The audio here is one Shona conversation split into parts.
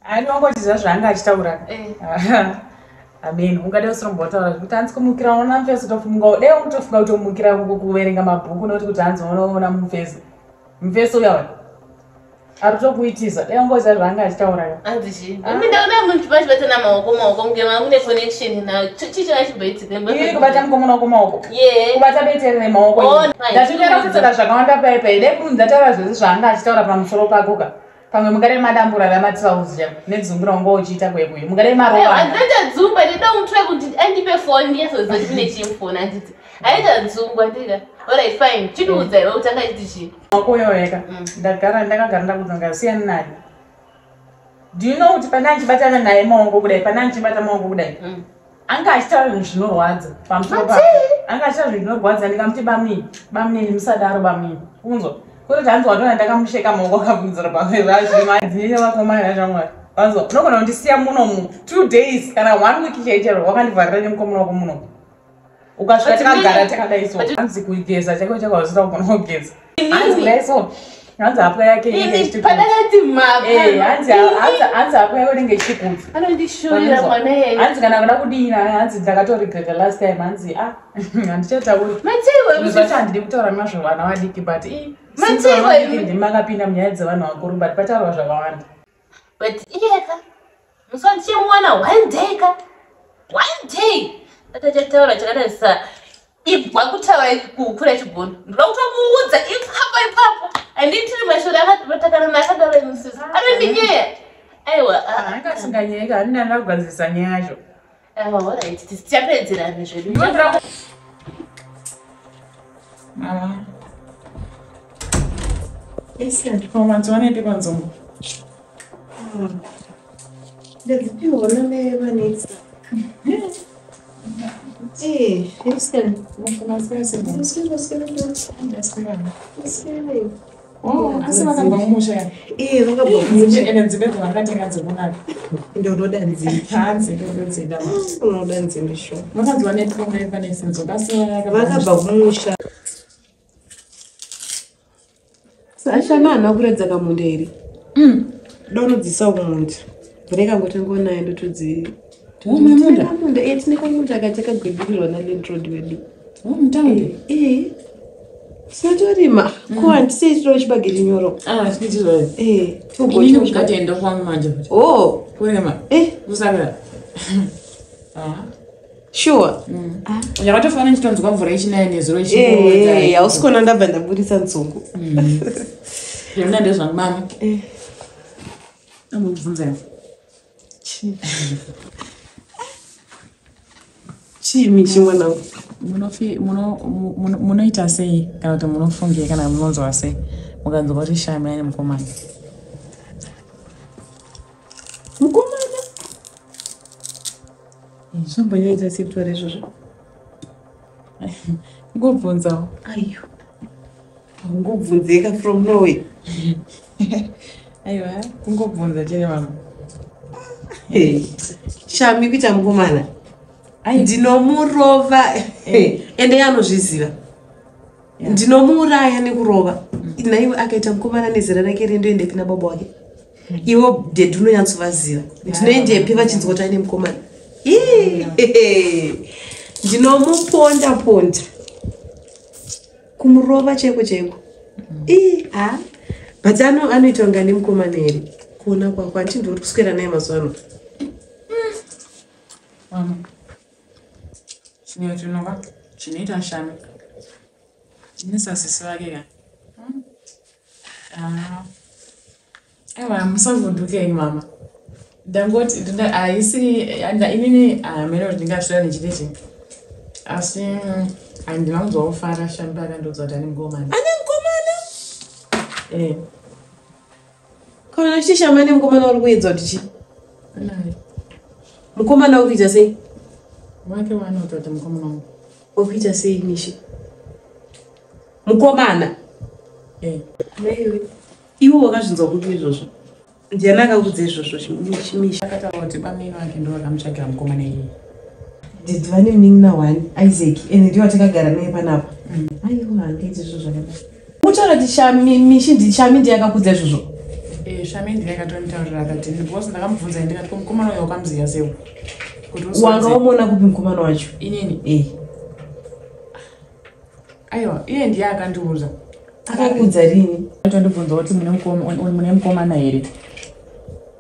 Anongotiza zvaanga achitaura. Eh. Amen. Ungade usirombotaura kuti hanzi kumukira unoona mufesi utofunga dai unotofunga kuti umukira kuverenga mabhuku nekuti kuti hanzi unoona mufesi. Mufesi uya uya. Ari kutokuitisa. Dai ungoziva zvaanga achitaura. Hanzi chii? Imi ndaona munhu vachibatana maoko maoko kunge mune connection nayo. Chii chakachimboitika? Iri kubata mukomana wako maoko. Yeah. Kubata betere nemaoko. Oh, ini. fine. Ndatotaura kutsaka zvakawanda pai pai. Dai munhu ndataura zvese zvaanga achitaura pamusoro pako ka. Pamwe mungadai madambura ramatirauzi chako nedzungu raunga uchiita kwekuyo. Mungadai marovana. Handiita dzumba ndinoda kumutry kuti andipe foni ndiyazonzwa kuti ndine chii mufoni handiti. Aita dzungu handika. Alright fine. Chindiudza iwe kuti anga achiti chii. Makoyo eka. Ndagara ndakagara ndakudza ngasiyana naye. Do you know kuti pana achibatana naye maoko kudai, pana achibata maoko kudai. Anga achitaura zvinhu zvinorwadza pamusoro pake. Anga achitaura zvinhu zvinorwadza ndikamuti bamnini, bamnini musadaro bamnini. Unzwa? Kwete hanzi watoona ndakamusheka maoko akabvunzira pamwe zvazvimadzine vakomana zvamwari. Vanzwa? Unogona kundisiya muno mu 2 days kana 1 week chaiyo chaiyo wakandivharira nemukomana wako muno. Ukasvika But takagara mimi- takadai so. but- Hanzi kugeza chako chako hausina kugona kugeza. Hanzi kudai so. Hanzi hapwa yake inenge Ini ichitikudza. pandakati mapa. Eh, hanzi hanzi hapwa yako inenge ichitikudza. Anondishurira mwana yeye. Hanzi kana kuda kudii naye hanzi ndakatoregreta last time hanzi ah handichatauri. Mateiwe Zvinhu zvacho handidi kutaura nazvo vana vadiki but ii since Mateiwe, vana vadiki imi- ndimi makapinda munyaya dzevanhu vakuru but pataurwa zvakawanda. But iyeka musi wandichimuwana one day ka one day atachataura chakatarisa ibwa kutaura kukura chibhunu ndinoda kutomuudza ipapo ipapo handitiri mashura akatakanana akadaro imusisi anondinyeya aiwa ah, Anga asinganyayika handina ndida kugadzirisa nyaya yacho. aiwa alright tichapedzerana zvedu Mama. Madziwanepi panzungu? Ndadzipiwa namevanetsa. Eh, Houston. Maswera, maswera, maswera. Oh, asi vakabva mumusha. Eh, vakabva kumusha. Ende nzimbe dzavakatenga dzekunaka. Ndinoda nzimbe. Hanzi ndodzida. Unoda nzimbe sure. Vakanzwa netonga pane sinzo kasi Vakabva kumusha. Sashama haana kuratidza kamunda here? Donodzisa kumunda. Mvura ikangotanga nayo ndotodzi. Mune munda? Kamunda, eh, tine kamunda katakagwidirirwa nalandlord wedu. mutaundi. Eh. Tinotorima. Ko handisei tinoda chibage chinyoro. Ah, chinoitizwa. Eh, Inini kukatenda kwangu manje futi. Oh, Kurema. eh, Kusarira. Ah. sure. Yakatofanana ndichitonzwa mvura ichinaya nezuro Eh, hausi kuona ndabva ndaburitsa nzungu. Zvemuna ndezvangu mama. Eh. Ambobvunza. Chii? Chii michi mwanangu? Munofi muno muno- munoita sei kana kuti munofungei kana munonzwa sei mukanzwa kuti shami ane mukomana. Mukomana. Zvombonyaita sei kutaura izvozvo? Ngobvunzawo. Aiyo. Haungobvunzeka from nowhere. Aiwa, kungobvunza chete mama. Eh, Shami kuita mukomana. Ai. Ndinomurova. Ende anozviziva. Ndinomuuraya nekurova. Naiwe akaita mukomana nezera rake rendoendepi nababa wake. Iwo dhedhi unonyatsovaziva. Ndinoendepi vachinzwa kuti aine mukomana. Ii, Ndinomuponda ponda. Kumurova chaiko chaiko. Ii, ha. But ano anoita kunge ane mukomana here? Kuona kwako handiti ndiri kuswera naye mazuva ano. Mama. Chino chinova chinoita shami. Nesasisi vake ka. Ah. Aiwa musavhundukei mama. Ndangoti ndinda haisi inini hameno kuti ndingasvira nechidiki. Asi handina kunzwa kufara shami pakandiudza kuti ane mukomana. Ane mukomana? Eh. Kana uchiti shama ane mukomana uri kuedza kuti chii? Anaye. Mukomana uri kuita sei? Wake waanototi mukomana wangu. Uri kuita sei Mishi? Mukomana. Eh. Maiwe. Iwe wakazvinzwa kupi izvozvo? Ndiani akakuudza izvozvo Mishi? Mishi? Akataura kuti bamai vake ndo vakamutsvagira mukomana iyeye. Did vane munin'ina one Isaac ende ndiye watakagara naye panapa. Aiwa hangaiti izvo zvakadai. Utaura kuti Shami Mishi ndi Shami ndiye akakuudza izvozvo. Eh. Shame ndiye akatonditaurira akati, because ndakamubvunza ndikati, ko mukomana uyo wakamuziva sei? Kuti Wanga usonzi wamuona kupi mukomana wacho? Inini? Eh. Aiwa, iye ndiye akandiudza. Akakuudza rini? Atondibvunza kuti mune mukomana here,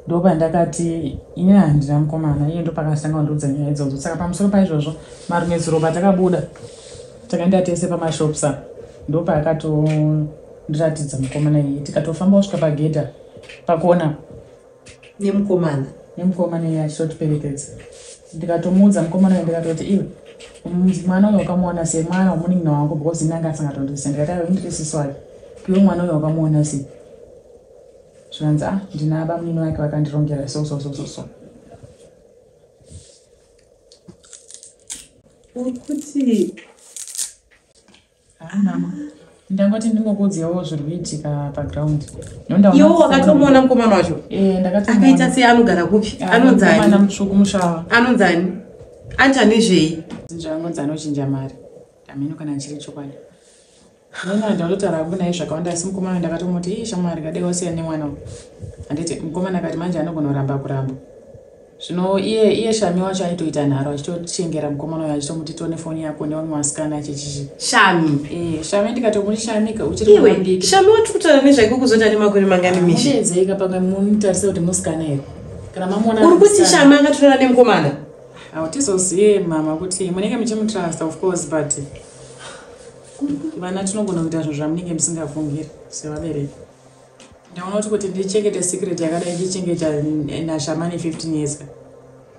ndopandakati inini handina mukomana. Iye ndopakasanga kundiudza nyaya idzodzo. Saka pamusoro paizvozvo, marumedzuro patakabuda takaenda tese pamashops apa, ndopaakatondiratidza mukomana iye, tikatofamba kusvika pagedha pakona. Nemukomana? Nemukomana iye achitotiperekedza. Ndikatomuudza mukomana uyo, ndikatoti, iwe, mwana uyo wakamuona sei? Mwana womunin'ina wangu, because ini anga asingatondisiya. Ndikati, aiwa, indiri sisi wake, iwe mwana uyo wakamuona sei? Zvikanzi, ah, ndina bamunini wake vakandirongera so so so so so. Uri kuti Ah, mama, ndangoti ndingokuudzewo zviri kuitika paground. Iwo wakatomuona mukomana wacho? Ndakatomuona. Akaita sei? Anogara kupi? Mukomana Anonzani? mutsvuku, mushava. Anonzani? Anti nezvei? Zvangonzi anochinja mari. Hameno kana chiri chokwadi. Nena ndatotaura hangu naye zvakawanda, asi mukomana ndakatomuti, ii shamwari, kadai wasiyana nemwana uyu, handiti? Mukomana akati manje anogona kuramba kuramba. Zvino iye Shami wacho aitoita nharo, achitochengera mukomana uyu, achitomuti tione foni yako nevamwe vasikana, chichichi. Shami? Shami. Ndikatomuti, Shami ka, uchiri mwana Iwe mudiki. Shami watiri kutaura nezvake kuzoti ane makore mangani, Mishi? Mudedzeika pamwe munitarise kuti musikana here kana mamuona. Uri kuti Shami akatorana nemukomana? Hautizozive, mama, kuti munenge muchimutrust, of course, but vana tinogona kuita zvinhu zvamunenge musingafungiri sevabereki. Ndaona kuti ndichengete secret yakadai, ndichengeta nashamani 15 years,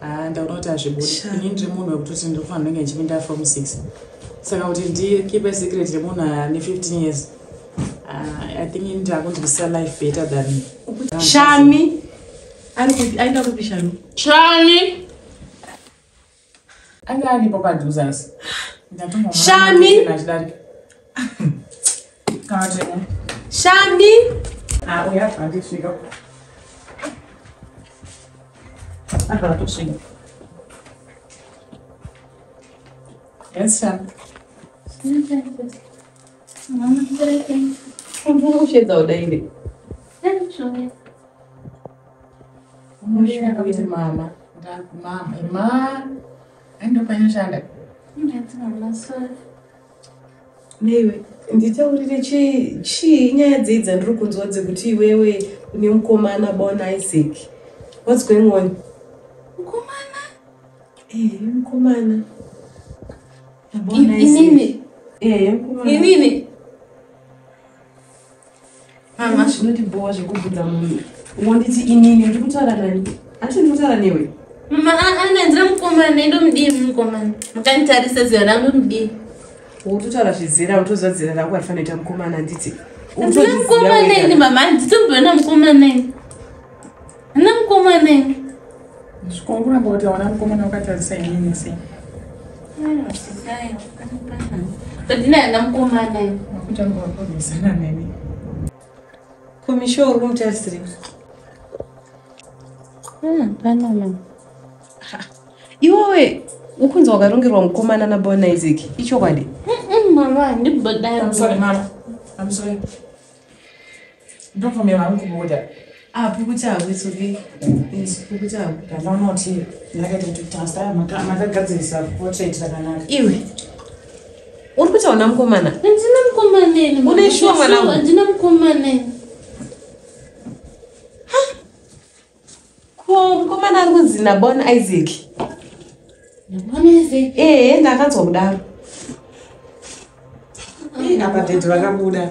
ha, ndaona kuti hazvibudi. Ini ndiri munhu wekutoti ndinofanira kunge ndichipinda form 6, saka kuti ndikeepe secret yemunhu ane 15 years, ah, I think ndakunzwisisa life better than Shami ari kupi? Aenda kupi Shami? Shami. Anga aripo padhuze, asi Shami! achidarika kana kuti Shami! Ah, uya andisvika. Abva atosvika. Yes, Shami. Kushedza udaire. Kuti mama, mama, ma, andopanoshanda. Neiwe, nditaurire, chii nyaya dzei dzandiri kunzwa dzekuti iwewe une mukomana, Bona Isaac? What's going on? Mukomana? Eh, mukomana naBona Isaac. Inini? Eh, mukomana. Inini? Mama, zvinondibhowa zvekubvunza munhu wonditi inini. Ndiri kutaura nani? Hati ndiri kutaura newe. Mama, anandira mukomana, indomudii mukomana? Mukanditarisa zera rangu, mudii? Wototaura zvezera, utoziva zera rako harifanira kuita mukomana, handiti? Handina mukomana ini, mama, handitomboona mukomana ini. Handina mukomana ini. Zvikonkuramba kuti hauna mukomana ukatarisa inini sei? But ini handina mukomana ini. Kutanga wakurwisana neni. Komisho, uri kumutarisirei? Hapana, mama. Iwewe ukunzi wakarongerwa mukomana naBona Isaac, ichokwadi? Mama, handibodaro. I'm sorry, mama. I'm sorry. Ndobvumira hangu kubuda. Ah, pukuti hako, it's okay. Pukuti hako. Ndaona kuti ndakaita kuti tasta makagadzirisa portrait rakanaka. Iwe uri kuti hauna mukomana? Handina mukomana ini, mama. Une sure, mwanangu? Handina mukomana ini. Ko mukomana ari kunzi naBona Isaac? Ndabona Isaac? Ehe, ndakanzwa kudaro. Ii, apa dhedhi vakabuda.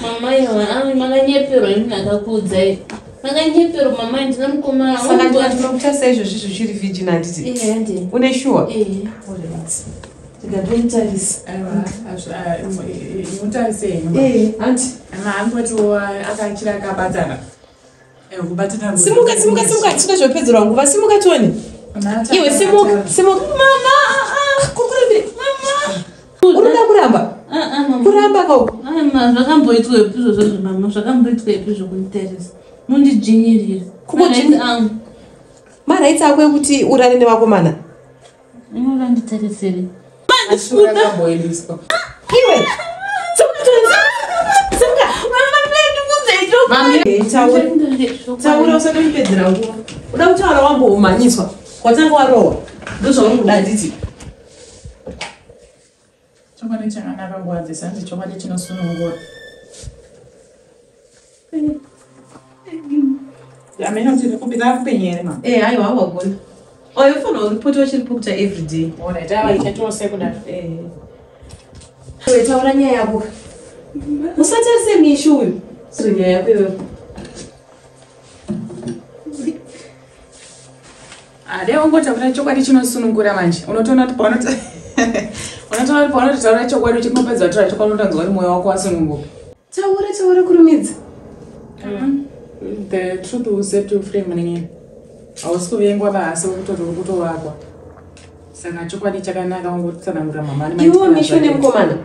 Mama, iwa makanyeperwa, ini ndakakuudzai. Makanyeperwa, mama, handina mukomana. Saka ndikatinokutarisa izvozvi zvichiri virgin, handiti? Ehe, handi. Une sure? Ehe. Tikatomutarisa. Aiwa, mutarise henyu. Ee, hanti. Ama angotiwo akachira akabatana. Kubatana. Simuka, simuka, simuka, tine zvopedzerwa nguva. Simuka tione. Iwe, simuka, simuka. Mama, kukurambire mama, unoda kuramba? Ah, ah, mama. Kuramba kau. Mama, zvakamboitwa ipi izvozvo, mama? Zvakamboitwa ipi zvokunditarisa? Mundidzvinyirira. Marights angu. Marights ako ekuti urare nevakomana? Unonganditarisire. Akamboendiswa. Iwe, simuka tione, simuka. Mama, ndikuudza. Taura, usandondipedzera nguva. Uda kutaura wambomhanyiswa, watanga warohwa, ndozvauri kuda handiti? Chokwadi chakanaka nguva dzese, hanzi chokwadi chinosunungura. Amene kuti kupinda kupenyere ma. Eh, aiwa, wagona. Oyo ufanira kuripota uchiripota everyday. Alright, ava ichatose kudaro. Eh. Iwe, taura nyaya yako. Musatarise Mishi uyu. Siri nyaya yako iwewe. Ade wangotaura chokwadi chinosunungura manje. Unotoona kuti paunoti unotoona kuti paunototaura chokwadi, uchingopedza kutaura chokwadi, unotonzwa kuti mwoyo wako wasununguka. Taura, taura, kurumidza. The truth will set you free, munini. Hausi kuvengwa bahasi, kutoti uri kutovakwa. Saka chokwadi chakanaka ungotsanangurira mama. Iwewe Mishi nemukomana.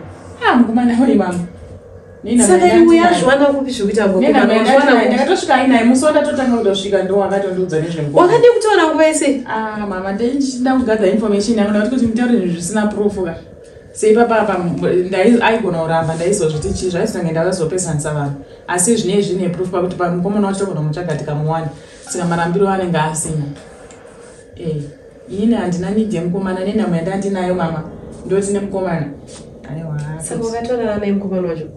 Ah, mukomana uri mama. Saka iwe yazviwana kupi zvekuita mukomana? Wazviwana kupi? Ndakatosvika ainaye musi wandatotanga kutosvika, ndo wakatondiudza nezvemukomana. Wakadii kutaura nguva yese? Ah, mama, ndichida kugather information yangu, ndakuti kuti nditaure zvinhu zvisina proof ka. Seipapa aigona kuramba, ndaizozviti chii, zvaizotange ndakazopesanisa vanhu, asi zvinei zvine proof pakuti pamukomana wacho togona kumutsvaga tikamuwana, saka marambiro anenge asina. Eh, inini handina need yemukomana nenhamo yandandinayo mama, ndoti nemukomana, aiwa. Saka wakatorana naye mukomana wacho?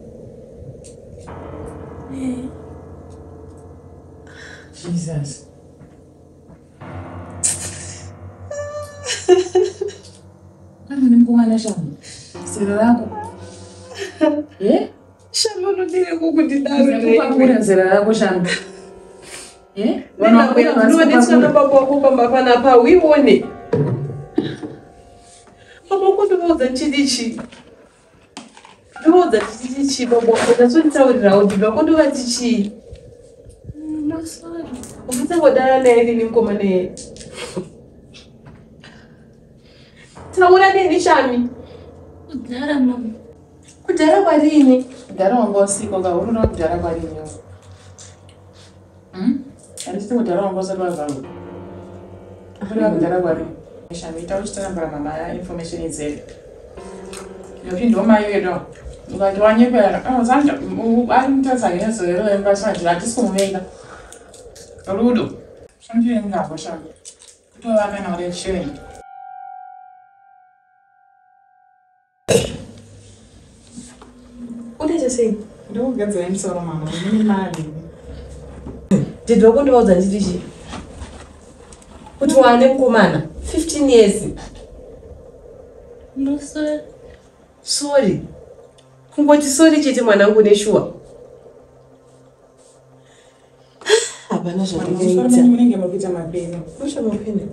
Jesus. Kana nemukomana shamo zera rako, e? Shami, unodire kundidaro? Kupakura zera rako, shamo, e? Ndinoonetswa nababa wako pamba panapa, uione. Baba wako ndovaudza ndichiti chii? Ndovaudza ndichiti chii baba wako? Ndatsonditaurirawo dhibhi wako, ndovati chii? Ukatangodana naye rini mukomana iye? Taura neni, Shami. Kudhara, mama. Kudhara kwarini? Kudhara wanga usiko ka, unoda kudhara kwarini? Handiti kudhara wanga usati wazvarwa? Unoda kudhara kwarini, Shami? Ita uchitsanangura mama information izere, nokuti ndo mai vedu. Ukati wanyepera ari mutazanyezoeroembasati hatisi kumuvenga, rudo shamchiengako shami, kutovaka naurecheni. Unoita sei? Ndokugadzira musoro mama, mune mari. Dhedhi wako ndovaudza ndichiti chii? Kuti wane mukomana 15 years? No, sorry. Sorry, kungoti sorry chete mwanangu, neshuwa hapana zvandingaita. Munenge mukuita mapeno. Usha mapeni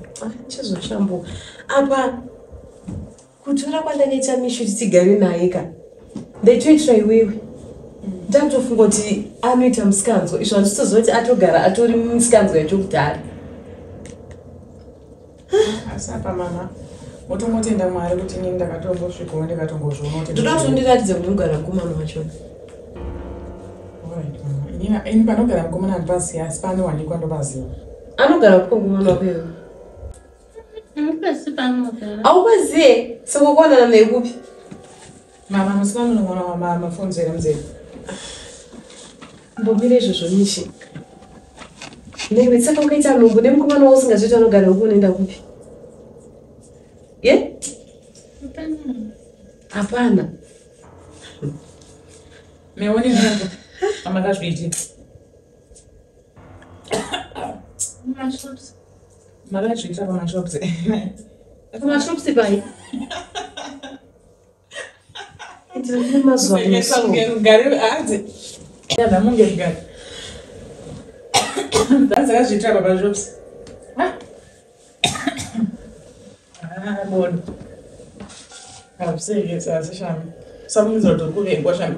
chizoshambuka apa. Kutora kwandakaita Mishu kuti tigare naye ka, ndaitoitira iwewe. Ndakutofunga kuti anoita musikanzwa, izvo handitoziva kuti atogara atori musikanzwa yacho kudhara. Asi apa mama, motongotenda Mwari kuti inini ndakatombosvikawo ndikatongozviona kuti Ndoda kuti undiratidze kune mugara mukomana wachona. Alright, mama. Ini panogara mukomana handipazivi, asi panowanikwa ndopaziva. Anogara kuko mukomana wako iwewe? Pasi panogara. Aupaziye? Saka kuonana naye kupi? Mama, musina munongona mafunzo here muzeri? Mbomira izvozvo, Mishi. Newe, saka ukaita nhumbu nemukomana wako usingazivi kuti anogara uku, unoenda kupi ye? Hapana. Hapana. Meone nako amakazviitira. Mashops. Makazviitira pamashops? Pamashops pai? Ndine mazuva kumusoro. Gari yadhamunge gari dzakazviitira pamashops. Bodo, hazvisekesi, asi shami, usafungidzira kuti uri kuvengwa, shami.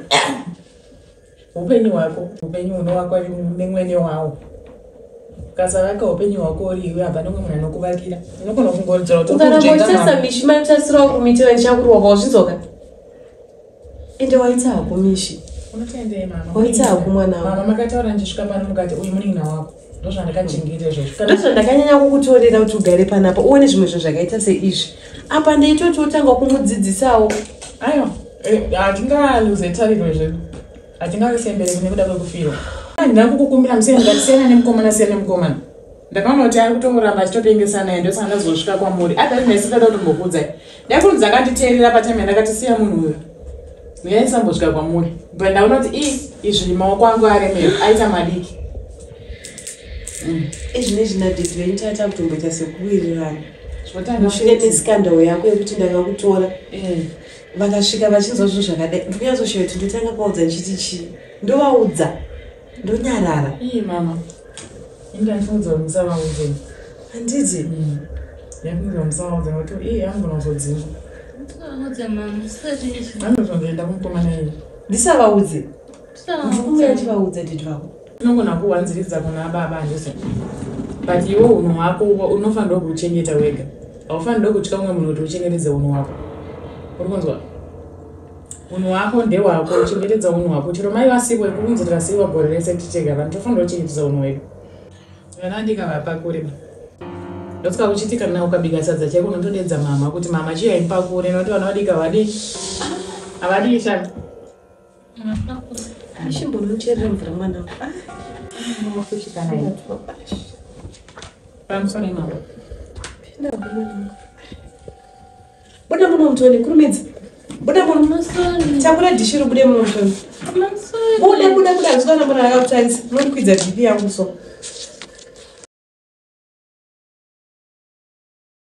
Upenyu hwako, upenyu hunovakwa nemwene wawo. Ukasavaka upenyu hwako uri iwe, hapana umwe munhu anokuvakira. Unogona kungoridzira kuti uri Ukaramba kunzvenga uchitarisa mama. Mishi, maitarisirawo kumitewa, ndichakurova, wazvinzwaka? Ende waita hako, Mishi. Unotendei, mama? Waita hako, mwana wangu. Mama, makataura ndichisvika pano, mukati uyu munin'ina wako, ndozvandakachengeta izvozvo. Ndozvandakanyanya kukutorera kuti ugare panapa uone zvimwe zvinhu zvakaita seizvi. Apa ndeitoti utanga kumudzidzisawo. Aiwa, hatingaluze tariro zvedu, hatingarisemberi nekuda kwekufirwa. Handina kukukumbira musiyana, ndakasiyana nemukomana, siyana nemukomana. Ndakaona kuti ari kutoramba achitopengesa naye, ndosaka ndazosvika kwamuri. Adhari ndaisingada kutombokuudzai, ndaikunzi akanditeerera patime yandakati siya munhu uyu, ndaisambosvika kwamuri, but ndaona kuti i izvi maoko angu aremera, aita madiki. Izvinezvi nadhedhi venyu tata kutomboita sekuwirirana Zvotanga mushure mescandal yako yekuti ndakakutora. Vakasvika vachinzwa zvinhu zvakadai, ndikunyatsoshaya kuti ndotanga kuvaudza ndichiti chii. Ndovaudza, ndonyarara? Ii mama, indandifunza kuti musavaudze. Handiti? Ndafunza musavaudze nekuti ii anogona kuzodzingwa. Tisaudze mama, tisati. Anozondoenda kumukomana iyi. Ndisavaudze? Ndikuuya Tisaudze. ndivaudza dhedhi vako. Unogona kuwanziridza kuna baba, handisi? But iwe unhu hwako unofanirwa kuuchengeta wega. Haufanirwi kutya umwe munhu kuti uchengetedze unhu hwako. Uri kunzwa? Unhu hwako ndehwako, uchengetedza unhu hwako chero mai vasipo. Ikukunzi tikasiyiwa gore rese titega, vanhu tofanira kuchengetedza unhu hwedu. Vana ndikavapakure, ndosaka kuchiti kana ukabika sadza chaiko unotodedza mama kuti, "Mama, chiyai mupakure," nokuti vana vadiki havadi, havadi shaka. Ichimbonocherera mvura mwana. Pamusoro, mama. Buda muno mutoni, kurumidza, buda muno, takura dhishi, ribude muno mutoni. Buda, buda, buda. Handisi kuona munhu akakutarisa, unondikwidza BP yangu so.